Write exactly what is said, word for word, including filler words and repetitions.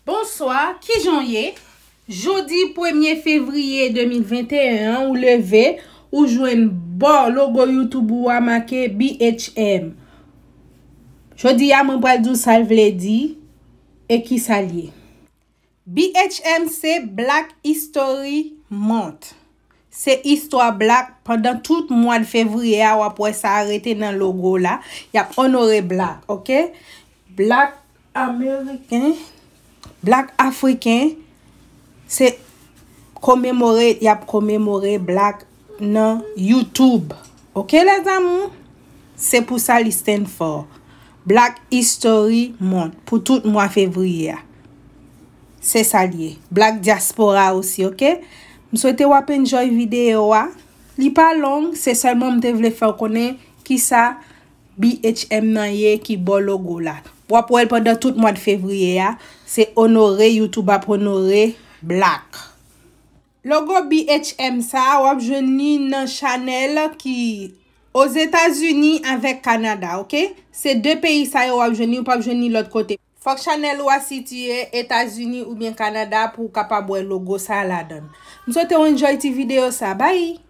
Bonswa, kijan w ye? Jodi premye fevriye de mil venteyen an, ou leve, ou jwenn bò logo YouTube ou a make B H M. Jodi a, mwen pral di w sa l vle di e ki sa l ye. B H M se Black History Month. Se istwa black pandan tout mwa de fevriye a, w ap wè sa rete nan logo la. Y ap onore black, oke? Black ameriken, black afriken, se komemore, y ap komemore black nan YouTube. Oke, les amours? Se pou sa li stand for. Black History Month, pou tout mwa fevriye a. Se sa l ye. Black Diaspora osi, oke? M swete w ap enjoy videyo a. Li pa long, se sèlman m te vle fè w konnen kisa B H M nan ye ki bò logo la. W ap wè l pandan tout mwa de fevriye a, se onore, YouTube ap onore black. Logo B H M sa a, w ap jwenn li nan chanèl ki Ozetazini avèk Kanada, oke? Se de peyi sa yo w ap jwenn li, ou p ap jwenn li lòt kote. Fòk chanèl ou a sitiye Etazini oubyen Kanada pou w kapab wè logo sa a ladan l. M swete w enjoy ti videyo sa. Bye!